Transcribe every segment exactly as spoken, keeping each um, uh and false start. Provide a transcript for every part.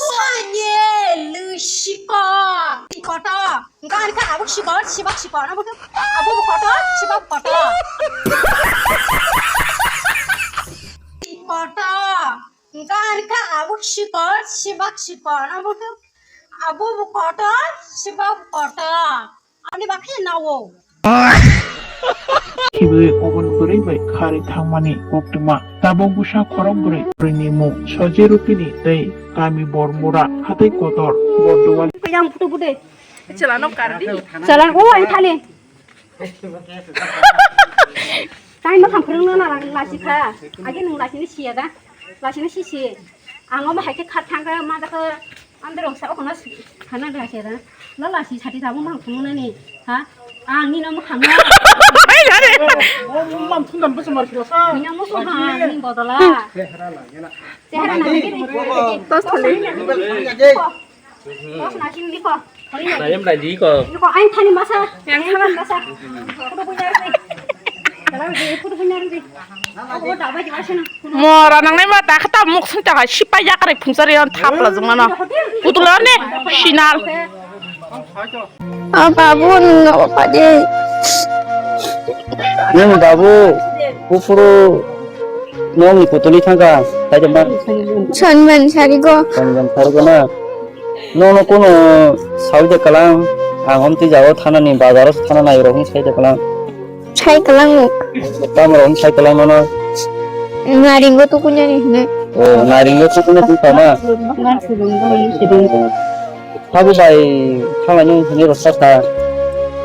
Sanye lushiko. Koto. Gan ka abuk shiko, shibak shiko. Abuk, abuk koto, shibak koto. Koto. Gan ka abuk shiko, shibak shiko. Abuk, abuk koto, shibak koto. Ani bakhe nawo. Khibi ogon bwrwi bai kharwi thangmani koktwma. Tabuk bwsa khorok bwrwi bwrwini mung Soji Rupini tei kami Bormura hatai kotor Borduwali. Kayang phutu phutu. Chalano kardi. Chalan o ai thani. Tai ma kham phwrwngno na lasi kha. Age nung lasi ni siya da. Lasi ni sisi. Ang omo hai khe kha thang kha ma da kha. Andro sa okno khana da khe da. La lasi sati da mo mang khum na ni. Ha? Ang ni no mo kham na. Ai gare. Mam thum dan bwsa mar khila sa. Ni no mo so ha ni bodola. Chehra na ni. Tos thali. Tos na sing ni ko. Dayam dai di ko. Ni ko ain thani masa. Yang thani masa. Kudu punya ni. Kalau di kudu punya ni. Aku tak baca masa na. Mora nangnai ma ta khata muk sung ta sipai ya kare phungsari on thap la jung mano. Putula ne sinal. O babu, nwng abo padi. Nwng babu, buphuru nwng ni putuli thangkha, kaitor ma? Sonman sarigo. Sonman sarigo na? Nono kono sawi de kalang, ang omtwi jago thanani, bazaro thana nai rok hwn sai de kalang. Sai kalang. Tamo rok hwn sai kalang nono? Naringo tukunyani hwnwi. O, naringo tukunyani hwnwi tama? Habu bai thalai nung hwnwi rwchap kha.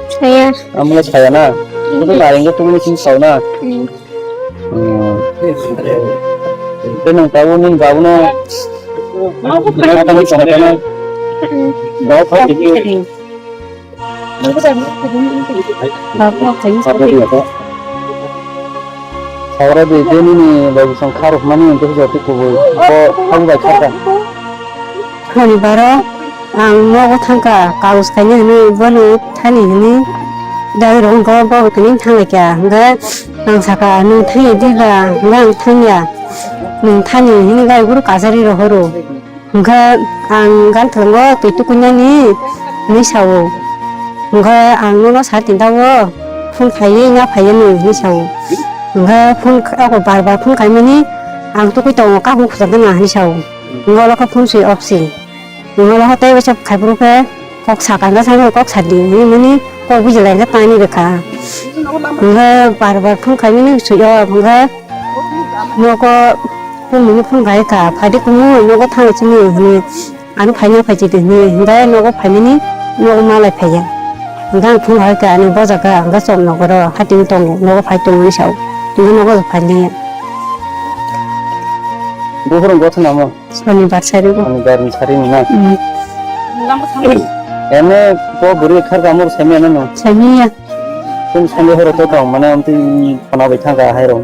Saya. Amo le saya na. Kudu naringo tubuni sini sao na. Hmm. Hmm. Tei nung tabuk nini babu no. Mata ni sana kana. Dau phai di. Sagra de, de nini bai bwsang kha rwkmani hwnkhe jotoi kubui. Bo habu bai kha kha. Khani baro ang nogo thangkha, kagoj kainwi hwnwi bono thani hwnwi dagwi rok wngkha, bo tini thanglaikha. Hwnkhe ang sakha, "Nwng thangya diba?" Hwnkhe ang thangya. "Nwng thani," hwnwi gari guru kachari rohoro. Hwnkhe ang gan thwlango twi tukuinani hwnwi sao. Hwnkhe ang nono sa tinta o phone khaiwi nya phaiya nwng hwnwi sao. Hwnkhe phone kha-, bar bar phone khaimani ang tukui tongo, kakung khujagwna hwnwi sao. Hwnkhe olo khe phone switch off se. Hwnkhe olo khe tei waisa khaiphuru khe kok sakha hwnkhe sakha kok sadi hwnwi mani kok bujilai khe tani rwkha. Hwnkhe bar bar phone khaimani switch off hwnkhe. Nogo phone mani phone bai kha, "Phaidi kumu, nogo thang chini," hwnwi. Ano phaina phai chidi hwnwi. Hwnkhe nogo phaimani nogo malai phaiya. Hwnkhe ang phone hai kha, "Ani bojakha," hwnkhe chwng nogoro hati wng tongo, nogo phai tongmani sao. Hwnkhe nogo phailiya. Buphuru gotha namo? Sonibar sari go. Sonibar ni sari ni na? Hmm. Ene bo bwrwi khar kamur sami ano no? Samiya. Kum sandi horo to tong, mane amtwi khana bai thangkha hai rong.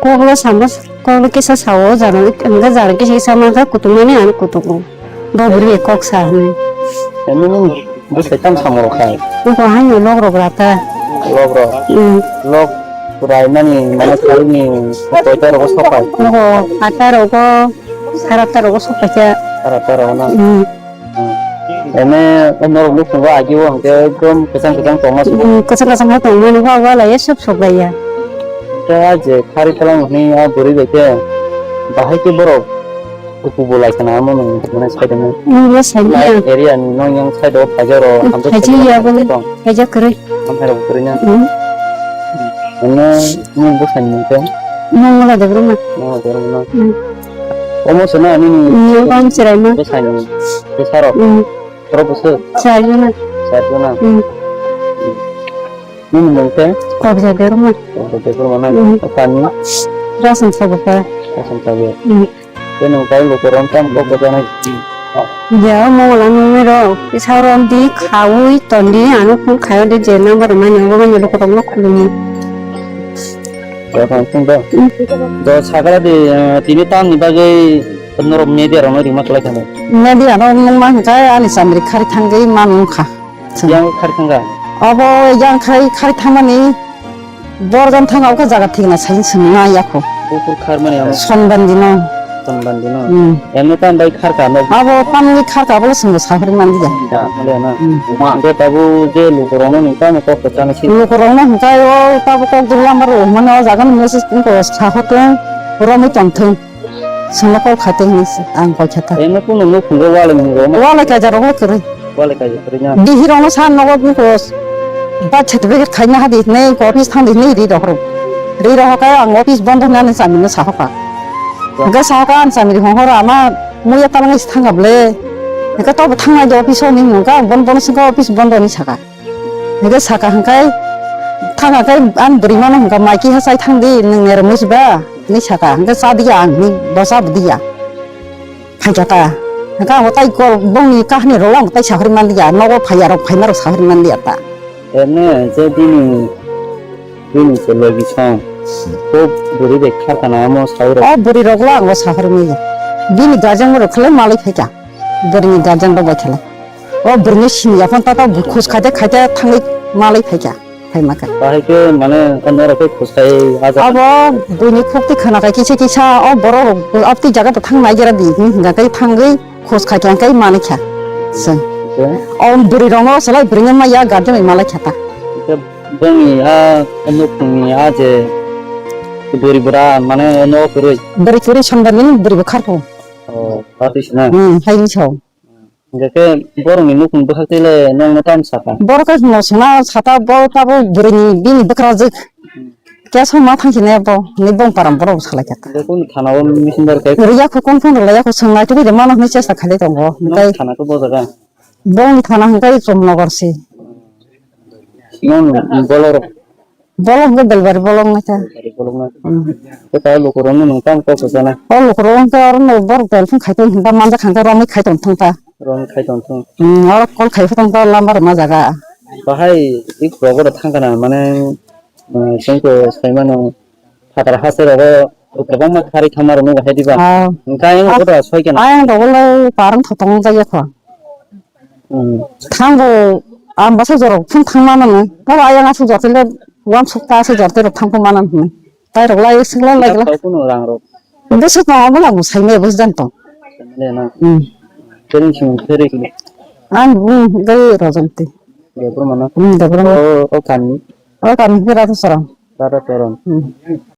Koklo samo, koklo kisa sao, jaro, hwnkhe jaro kisa kisa mankha, kutung mani ano kutungo. Bo bwrwi kok sa hwnwi. Ene nung bwsai tam samo rok khai? Oko haino lok rok rata. Lok rok? Hmm. Lok rai mani, mane sari ni koita rogo sopai? Oko ata rogo, sara ta rogo sopai kha. Sara ta rogo na? Hmm. Ene norok nukhungo agi o hwnkhe ekdom kwchang kwchang tongma sugo. Hmm, kwchang kwchang khe tongmani, wa wa laiya, sop sop laiya. Khe a je khari thalang hwnwi a bwrwi bai khe bahai khe borok kuku bo lai khna amo nwng hwnwi sai tongmani. Nwng bo sai manya. Area ni nong yang side o phaijak rok hamjak phaijak ya bo. Phaijak kwrwi. Hamhai rok kwrwi na. Hmm. Ene nwng bwsai ni mung khe? Mungla Debbarma. Mungla Debbarma. Hmm. Omo se na nini? Hmm, bang chwraima. Bwsai ni bwsa rok. Hmm. Borok bwswk? Char jona. Char jona. Hmm. Nini mung khe? Kobja Debbarma. Kobja Debbarma na? Hmm. Kani? Rasan Sabukar. Rasan Sabukar. Hmm. Tei nwng tai lukurok tamo kok bajaknai? Ya, omo wngla nini rok, kisa rom di, khaui ton di, ano phone khaio de, je number rwmani, obo mani lukurokno khulumni. Jokhon sung do. Hmm. Do sakala di, eh, tini tamni bagwi norok media rokno rima kwlai thangwi. Media rok nung ma hwnkhe ani chamri khari thangwi ma nung kha. Yang khari thangkha? Obo yang khari, khari thangmani borjan thang, obo khe jaga thik na sai swngna yakho. Bukur kharmani amo. Sonbandi no. Tong bandi no. Hmm. Emni tam bai kharka no. Abo tamni kharka bole swngo sahori manliya. Ya, mole na. Hmm. Hingke tabu je lukurokno nung tamo kok kwchangni si. Lukurokno hingke o tabu kok dula maro mane o jaga ni message tong ko sahotong romwi tongthong. Swngo kok khaiteng hinwi se ang kok khata. Emni kunu nuk phungo wale nung ro. Wale kaja rogo kwrwi. Wale kaisa kwrwina. Bihirokno sa nogo bukos. Birth certificate khaina hadi hinwi office thangdi hinwi ri rohoro. Ri rohoka ang office bondo hinani chamino sahoka. Hwnkhe sahoka ang chamiri honghoro ama muya talangwi se thangkha ble. Hwnkhe tobo thangnai de office o hinwi hwnkha ang bon bono swngkha office bondo hinwi saka. Hwnkhe saka hwnkhe thangkha khe ang bwrwi mano hwnkha mai kiha chai thangdi nwng nerwk muiba hinwi saka. Hwnkhe chadiya ang hinwi bo chabwdiya. Phaikha ta. Hwnkhe ang bo tai kol bongni kahani rwla ang tai sahori manliya, nogo phaiya rok phaima rok sahori manliya ta. Ene je bini, bini se logi song. Ko bwrwi bai kha kana amo sahori. O bwrwi rok la ang bo sahori manya. Bini guardian rok khle malai phaikha. Bwrwini guardian rok bai khle. O bwrwini sini yaphon ta ta khus khaite khaite thangwi malai phaikha. Phaima kha. Bahai khe mane norok khe khus khai aja. Abo buini khukti khana khai kisa kisa o borok rok abti jaga to thang nai jera di hinwi hingka khe thangwi khus khai khe hingka khe manwi kha. Chwng. Khe? O bwrwi rok no salai bwrwi no maya guardian bai malai kha ta. Khe bongni a nukhungni a je bwrwi bwra mane no kwrwi. Bwrwi kwrwi sonbar bini bwrwi bo kharpho. O, pati sina. Hmm, hai ni sao. Hingke khe borokni nukhung bwkhak twi le nokno tamo saka? Borok khe no songna sata bo tabo bwrwini bini bwkrajwk. Kesa ma thang sine bo hinwi bong param borok salai kha. Hingke kunu thana o missing bar khe? Riya kho kong phone rwlai ya kho swngnai tubui de mano hinwi chesta khailai tongo. Nok thana khe bo jaga? Bongni thana hwnkhe Chomnogor se. Nong bolorok? Bolong hwnkhe Belbari bolong nai kha. Belbari bolong nai. Hmm. Khe ta lukurokno nung tamo kok kwchana? O lukurok hwnkhe oro no borok telephone khai tong hwnba manjak hwnkhe romwi khai tong thung ta. Romwi khai tong thung. Hmm, oro call khai tong ta lama rwma jaga. Bahai ik rogo da thang kana mane, eh, chwng to sai mano phatar hase rogo kwbangma kharwi thangma rok nukha hai diba? Ah. Hwnkhe ayang rogo da soi kana? Ayang rogo lai parang thotong jagya kho. Hmm. Thango ang bwsajwk rok phun thang mano no. Tabo ayang aswk jor tele uansuk ta aswk jor tele thang pho mano hinwi. Tai rok lai sik lai lai. Yak kunu rang rok. Bwswk no obo lang sai me bwsajwk tong. Mane na. Hmm. Tering sing tering. Ang bung gai rojon ti. Debro mana? Hmm, debro mana? O, o kami. O kami kira tu sarang. Rara sarang. Hmm.